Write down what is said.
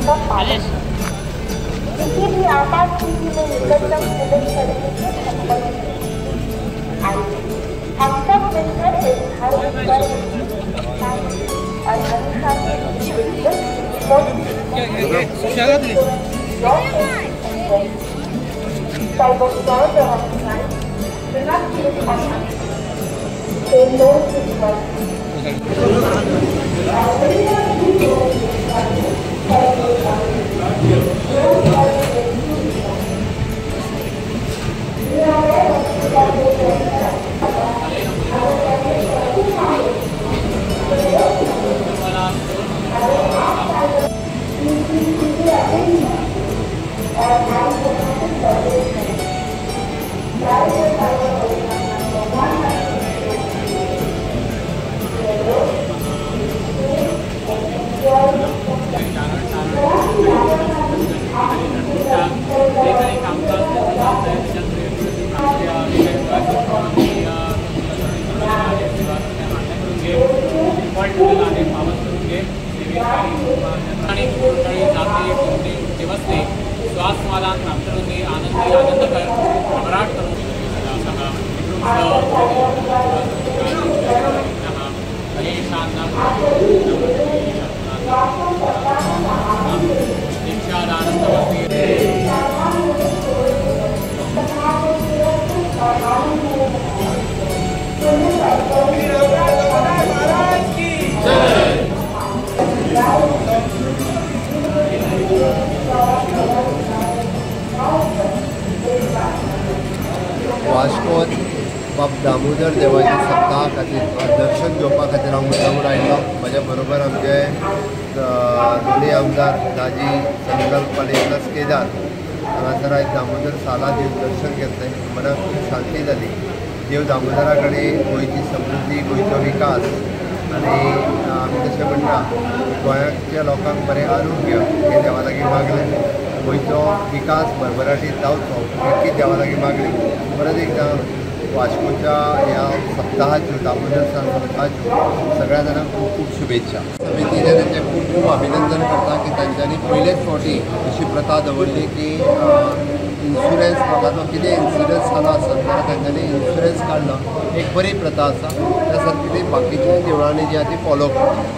का पालन। किसी भी आपात स्थिति में निकटतम पुलिस कर्मी से संपर्क करें। आइए हम सब मिलकर इस धर्म पर और अनुशासित cyber fraud do not click on us. Say no to drugs. श्वास प्राप्त होते आनंदी आनंद कर सम्राट करो। वास्कोत बाब दामोदर देवाच्या सप्ताहा खातीर दर्शन घेवपा खातीर हांव मुद्दामून आयलो। म्हज्या बरोबर आमचे दोनूय आमदार दाजी संकल्प आनी प्लस केदार हांगासर आयज दामोदर साला देव दर्शन घेतलें। मनाक खूब शांती जाली। देव दामोदरा कडेन गोंयची समृद्धी, गोंयचो विकास आनी आमी तशें म्हणटा गोंयाच्या लोकांक बरें आरोग्य हें देवा लागीं मागलें। गोंयचो विकास भरभराटीत जावचो इतकी देवा लागीं मागली। परत एकदां वास्कोच्या ह्या सप्ताहाच्यो दामोदर सप्ताहाच्यो सगळ्या जाणांक खूब खूब शुभेच्छा। समितीने तांचें खूब खूब अभिनंदन करता की तांच्यांनी पयलेच फावटी अशी प्रथा दवरली की इन्शुरन्स लोकांचो कितें इन्शुरन्स जालो आसत जाल्यार तांच्यांनी इन्शुरन्स काडलो। एक बरी प्रथा आसा। त्या सारकी बाकीच्या देवळांनी जी आसा ती फॉलो करता।